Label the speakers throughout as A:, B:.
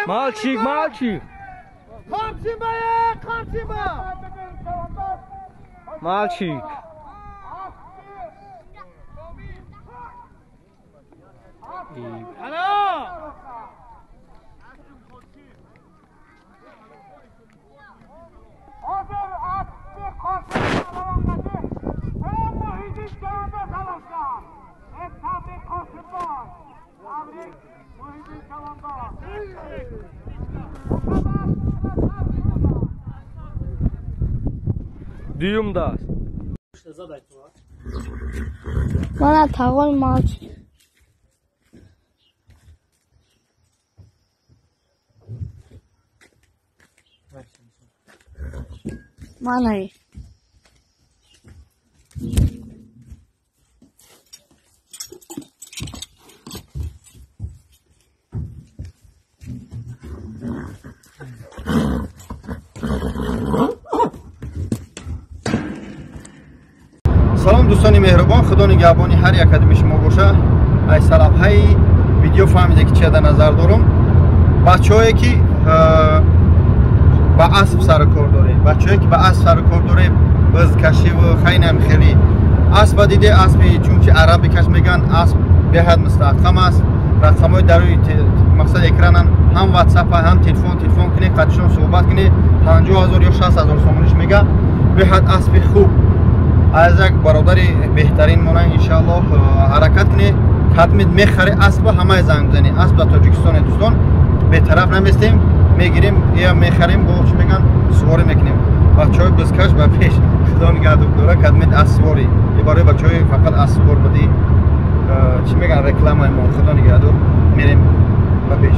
A: Мальчик, мальчик. Мальчик. Дуюм даст.
B: Мана тағон мальчик. Манай.
C: Салом дӯстони меҳрубон, худо нигаҳбони ҳар як қадами шумо боша. Ай салабҳаи видео фаҳмиде ки чия дар назар дорум. Бачаҳое ки ба асп сару кор доред, бачаҳое ки ба асп сару кор доред, бизкашиву хайнам хеле аспа диде, аспи чунки араби каш меган, асп беҳад мустаҳкам аст. Рақамҳои дар рӯи мақсад экранам ҳам WhatsApp ҳам телефон кунед, қадишон суҳбат кунед, 50 000 ё 60 000 сомониш мега. Беҳад аспи хуб аз як бародари беҳтарин мона, иншааллоҳ ҳаракат кунед, кадмид мехаре аспа, ҳамаи занг бизанед. Асп дар Тоҷикистоне дӯстон, бетараф наместем, мегирем я мехарем, бо чӣ меган суворӣ мекунем. Бачаҳои бизкаш ба пеш, худо нигаҳдор дора, кадмид асп суворӣ. Е барои бачаҳои фақат асп сувор будӣ, чӣ меган рекламаи мо, худо нигаҳдор, мерем ба пеш.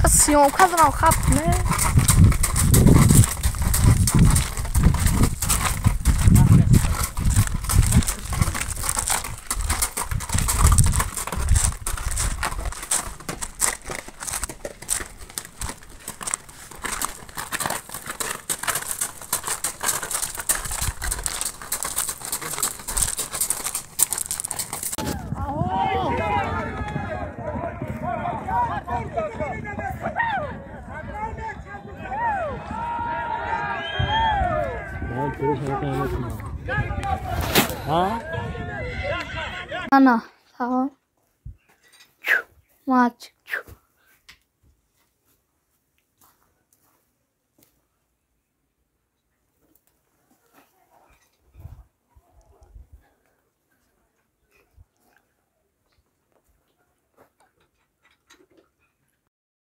B: Съемка дорам хаб не. Ана, тағон. Мальчик.